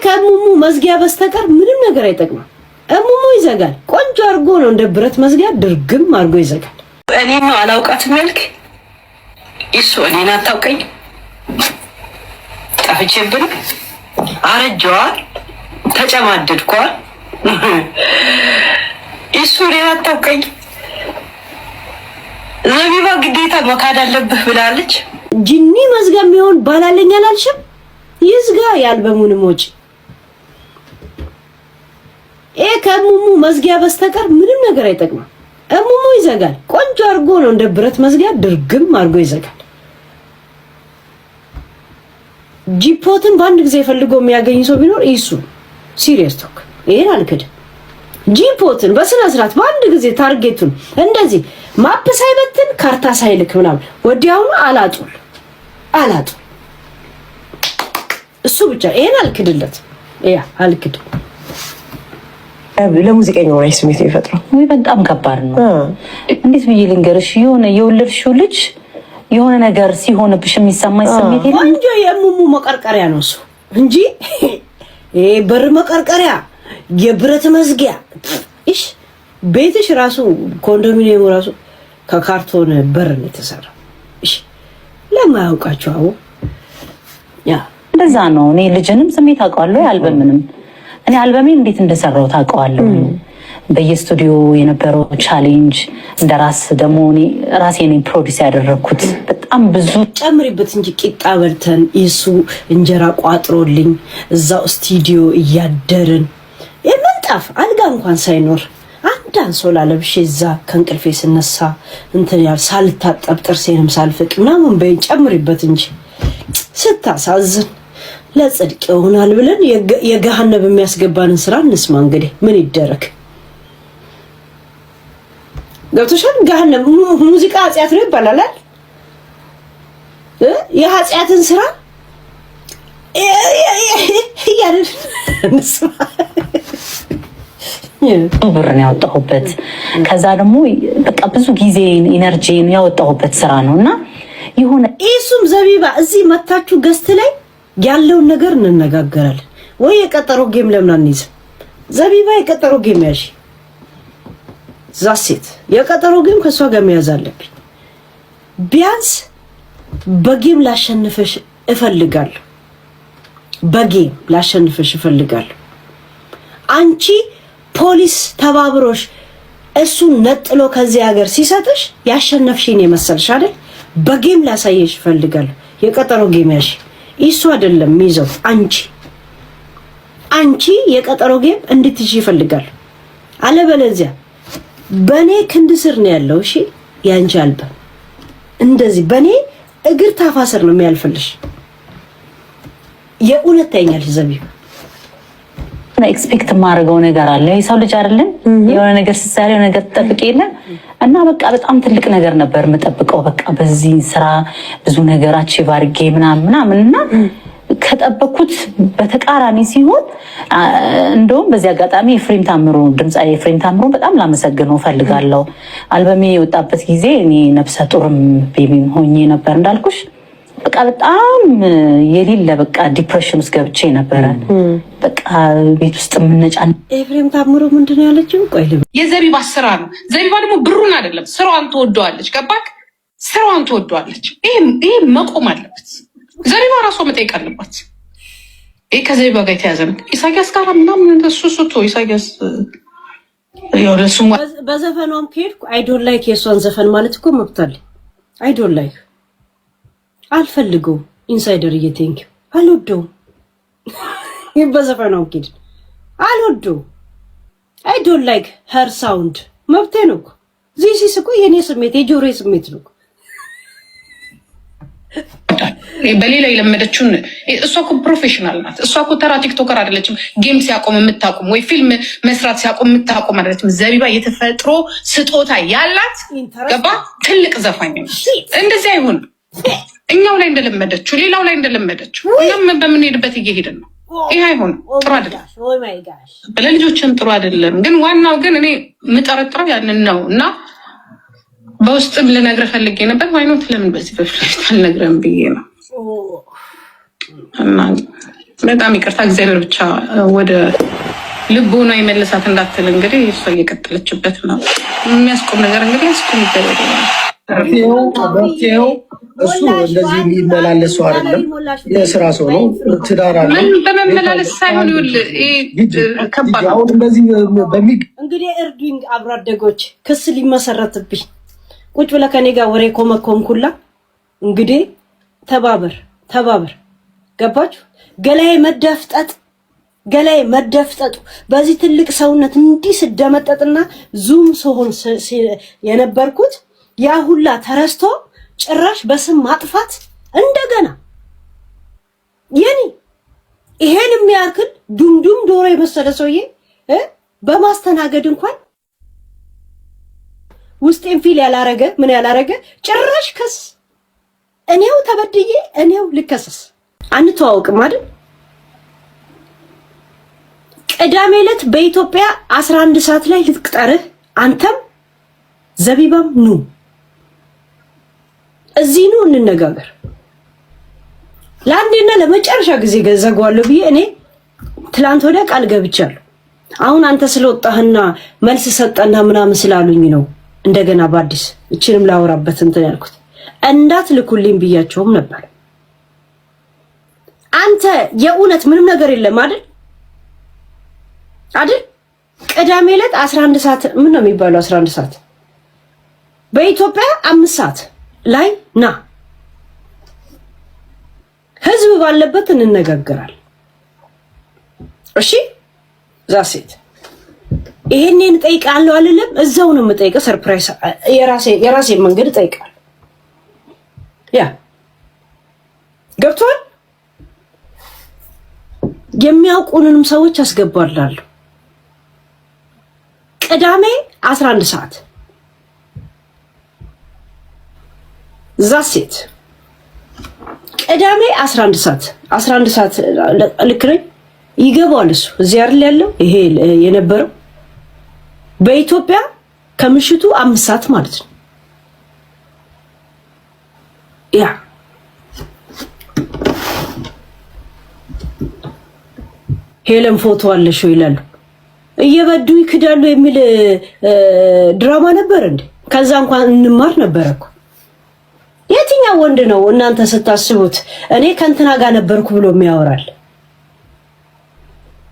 ከሙሙ መዝጊያ በስተቀር ምንም ነገር አይጠቅምም። እሙሙ ይዘጋል። ቆንጆ አድርጎ ነው እንደ ብረት መዝጊያ ድርግም አድርጎ ይዘጋል። እኔ ነው አላውቃትም ያልክ እሱ እኔን አታውቀኝ ጠፍቼብን አረጀዋል፣ ተጨማደድኳል። እሱ እኔን አታውቀኝ። ዘቢባ ግዴታ መካድ አለብህ ብላለች። ጂኒ መዝጊያ የሚሆን ባላለኝ አላልሽም? ይዝጋ የአልበሙንም ወጪ። ይሄ ከሙሙ መዝጊያ በስተቀር ምንም ነገር አይጠቅምም። እሙሙ ይዘጋል። ቆንጆ አድርጎ ነው እንደ ብረት መዝጊያ ድርግም አድርጎ ይዘጋል። jackpot ን በአንድ ጊዜ ፈልጎ የሚያገኝ ሰው ቢኖር እሱ serious talk፣ ይሄን አልክድም። jackpot ን በስነ ስርዓት በአንድ ጊዜ target ኡን እንደዚህ map ሳይበትን ካርታ ሳይልክ ምናምን ወዲያውኑ አላጡል አላጡል እሱ ብቻ ይሄን አልክድለት፣ yeah አልክድም። ለሙዚቀኛው ላይ ስሜት የሚፈጥረው ወይ በጣም ከባድ ነው። እንዴት ብዬ ልንገርሽ? የሆነ የወለድሽው ልጅ የሆነ ነገር ሲሆንብሽ የሚሰማኝ ስሜት የለም። ቆንጆ የሙሙ መቀርቀሪያ ነው እሱ እንጂ ይሄ በር መቀርቀሪያ፣ የብረት መዝጊያ እሽ ቤትሽ ራሱ ኮንዶሚኒየሙ ራሱ ከካርቶን በር ነው የተሰራው። እሺ ለማያውቃቸው አዎ yeah እንደዛ ነው። እኔ ልጅንም ስሜት አውቀዋለሁ፣ አልበምንም እኔ አልበሜን እንዴት እንደሰራው ታውቀዋለሁ። በየስቱዲዮ የነበረው challenge እንደ ራስ ደግሞ እኔ ራሴ ነኝ produce ያደረግኩት በጣም ብዙ ጨምሪበት እንጂ ቂጣ በልተን የሱ እንጀራ ቋጥሮልኝ እዛው ስቱዲዮ እያደርን የምንጣፍ አልጋ እንኳን ሳይኖር አንድ አንሶላ ለብሼ እዛ ከእንቅልፌ ስነሳ እንትን ያል ሳልታጠብ ጥርሴንም ሳልፍቅ ምናምን በይን ጨምሪበት እንጂ ስታሳዝን። ለጽድቅ ይሆናል ብለን የገሃነብ የሚያስገባንን ስራ እንስማ። እንግዲህ ምን ይደረግ? ገብቶሻል? ገሃነብ ሙዚቃ ኃጢአት ነው ይባላል። የኃጢአትን ስራ እያልን እንስማ። ብር ነው ያወጣሁበት። ከዛ ደግሞ በቃ ብዙ ጊዜ energy ን ያወጣሁበት ስራ ነው እና የሆነ እሱም ዘቢባ እዚህ መታችሁ guest ላይ ያለውን ነገር እንነጋገራለን። ወይ የቀጠሮ game ለምን አንይዝም? ዘቢባ የቀጠሮ game ያዥ፣ ዛሴት የቀጠሮ game ከእሷ ጋር መያዝ አለብኝ። ቢያንስ በ game ላሸንፈሽ እፈልጋለሁ። በ game ላሸንፈሽ እፈልጋለሁ። አንቺ ፖሊስ ተባብሮሽ እሱን ነጥሎ ከዚህ ሀገር ሲሰጥሽ ያሸነፍሽን የመሰልሽ አይደል? በ game ላሳየሽ እፈልጋለሁ። የቀጠሮ game ያሽ እሱ አይደለም የሚይዘው አንቺ የቀጠሮ game እንድትይዥ ይፈልጋል። አለበለዚያ በእኔ ክንድ ስር ነው ያለው። እሺ ያንቺ አልበም እንደዚህ በእኔ እግር ታፋ ስር ነው የሚያልፍልሽ። የእውነት ታይኛለሽ ዘቢብ። Expect የማደርገው ነገር አለ። የሰው ልጅ አይደለን? የሆነ ነገር ስትሰሪ የሆነ ነገር ትጠብቅ የለ እና በቃ በጣም ትልቅ ነገር ነበር የምጠብቀው። በቃ በዚህ ስራ ብዙ ነገር achieve አድርጌ ምናምን ምናምን እና ከጠበኩት በተቃራኒ ሲሆን እንደውም በዚህ አጋጣሚ ኤፍሬም ታምሩ፣ ድምፃዊ ኤፍሬም ታምሩ በጣም ላመሰግነው እፈልጋለሁ። አልበሜ የወጣበት ጊዜ እኔ ነፍሰ ጡርም baby ም ሆኜ ነበር እንዳልኩሽ። በቃ በጣም የሌለ በቃ depression ውስጥ ገብቼ ነበረ። በቃ ቤት ውስጥ የምነጫ ኤፍሬም ታምሩ ምንድን ነው ያለችው? ቆይ የዘቢባ ስራ ነው። ዘቢባ ደግሞ ብሩን አይደለም ስራዋን ትወደዋለች። ገባክ? ስራዋን ትወደዋለች። ይሄ መቆም አለበት። ዘቢባ ራሷ መጠየቅ አለባት። ይሄ ከዘቢባ ጋር የተያዘ ነው። ኢሳያስ ጋር ምናምን እሱ ስቶ ኢሳያስ በዘፈኗም ከሄድኩ I don't like የእሷን ዘፈን ማለት እኮ መብት አለ። I don't like አልፈልገውም። ኢንሳይደር እየ thank you አልወደውም። በዘፈኗም ከሄድን አልወደውም። I don't like her sound መብቴ ነው እኮ። This is እኮ የእኔ ስሜት የጆሮ ስሜት ነው። በሌላ የለመደችውን እሷ እኮ professional ናት። እሷ እኮ ተራ TikToker አይደለችም። Game ሲያቆም የምታቆም ወይ ፊልም መስራት ሲያቆም የምታቆም አይደለችም። ዘቢባ የተፈጥሮ ስጦታ ያላት ገባ ትልቅ ዘፋኝ ነው። እንደዚህ አይሆንም። እኛው ላይ እንደለመደችው ሌላው ላይ እንደለመደችው እኛም በምንሄድበት እየሄድን ነው። ይህ አይሆንም፣ ጥሩ አይደለም፣ ለልጆችም ጥሩ አይደለም። ግን ዋናው ግን እኔ የምጠረጥረው ያንን ነው እና በውስጥም ልነግርህ ፈልጌ ነበር። Why not ለምን በዚህ በፊት አልነግረህም ብዬ ነው። እና በጣም ይቅርታ፣ እግዚአብሔር ብቻ ወደ ልቦና የመለሳት እንዳትል እንግዲህ እሷ እየቀጠለችበት ነው። የሚያስቆም ነገር እንግዲህ ያስቆም ይደረግ። መፍትሄው እሱ እንደዚህ የሚመላለስ ሰው አይደለም። የስራ ሰው ነው። ትዳር አለ። ምን በመመላለስ ሳይሆን ይኸውልህ፣ ከባድ ነው። አሁን እንደዚህ በሚ እንግዲህ እርዱኝ አብሮ አደጎች፣ ክስ ሊመሰረትብኝ ቁጭ ብለህ ከኔ ጋር ወሬ ኮመኮምኩላ። እንግዲህ ተባበር ተባበር። ገባችሁ? ገላዬ መደፍጠጥ ገላዬ መደፍጠጡ በዚህ ትልቅ ሰውነት እንዲህ ስደመጠጥና ዙም ስሆን የነበርኩት ያ ሁላ ተረስቶ ጭራሽ በስም ማጥፋት እንደገና የኔ ይሄን የሚያክል ዱምዱም ዶሮ የመሰለ ሰውዬ በማስተናገድ እንኳን ውስጤን feel ያላረገ ምን ያላረገ ጭራሽ ክስ፣ እኔው ተበድዬ እኔው ልከሰስ። አንተዋወቅም አይደል? ቅዳሜ ዕለት በኢትዮጵያ 11 ሰዓት ላይ ልቅጠርህ። አንተም ዘቢባም ኑ እዚህ ኑ እንነጋገር። ለአንዴና ለመጨረሻ ጊዜ ዘጓለሁ ብዬ እኔ ትላንት ወዲያ ቃል ገብቻለሁ። አሁን አንተ ስለወጣህና መልስ ሰጠና ምናምን ስላሉኝ ነው እንደገና በአዲስ እችንም ላወራበት እንትን ያልኩት። እንዳትልኩልኝ ብያቸውም ነበር። አንተ የእውነት ምንም ነገር የለም አይደል? አይደል? ቅዳሜ ዕለት 11 ሰዓት ምን ነው የሚባለው? 11 ሰዓት በኢትዮጵያ 5 ሰዓት ላይ ና፣ ህዝብ ባለበት እንነጋገራል። እሺ that's it። ይሄንን እጠይቃለሁ አልልም። እዛው ነው የምጠይቀው። Surprise የራሴ መንገድ እጠይቃለሁ። Yeah፣ ገብቷል። የሚያውቁንንም ሰዎች አስገባላለሁ። ቅዳሜ 11 ሰዓት፣ that's it። ቅዳሜ 11 ሰዓት፣ 11 ሰዓት ልክ ነኝ? ይገባዋል። እሱ እዚህ አይደል ያለው? ይሄ የነበረው በኢትዮጵያ ከምሽቱ 5 ሰዓት ማለት ነው። Yeah፣ ሄለን ፎቶ አለሽ ይላሉ። እየበዱ ይክዳሉ የሚል ድራማ ነበር እንዴ? ከዛ እንኳን እንማር ነበረ እኮ። የትኛው ወንድ ነው እናንተ ስታስቡት እኔ ከእንትና ጋር ነበርኩ ብሎ የሚያወራል?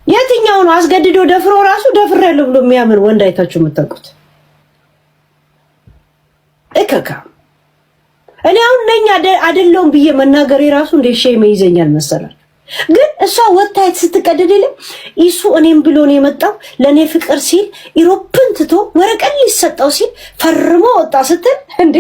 የትኛው ነው አስገድዶ ደፍሮ ራሱ ደፍሬያለሁ ብሎ የሚያምን ወንድ አይታችሁ የምታውቁት? እከካ እኔ አሁን ነኝ አይደለሁም ብዬ መናገሬ ራሱ እንደ shame ይዘኛል መሰላችሁ። ግን እሷ ወታየት ስትቀደድ የለም እሱ እኔም ብሎ ነው የመጣው፣ ለእኔ ፍቅር ሲል Europe ን ትቶ ወረቀት ሊሰጠው ሲል ፈርሞ ወጣ ስትል እንዴ።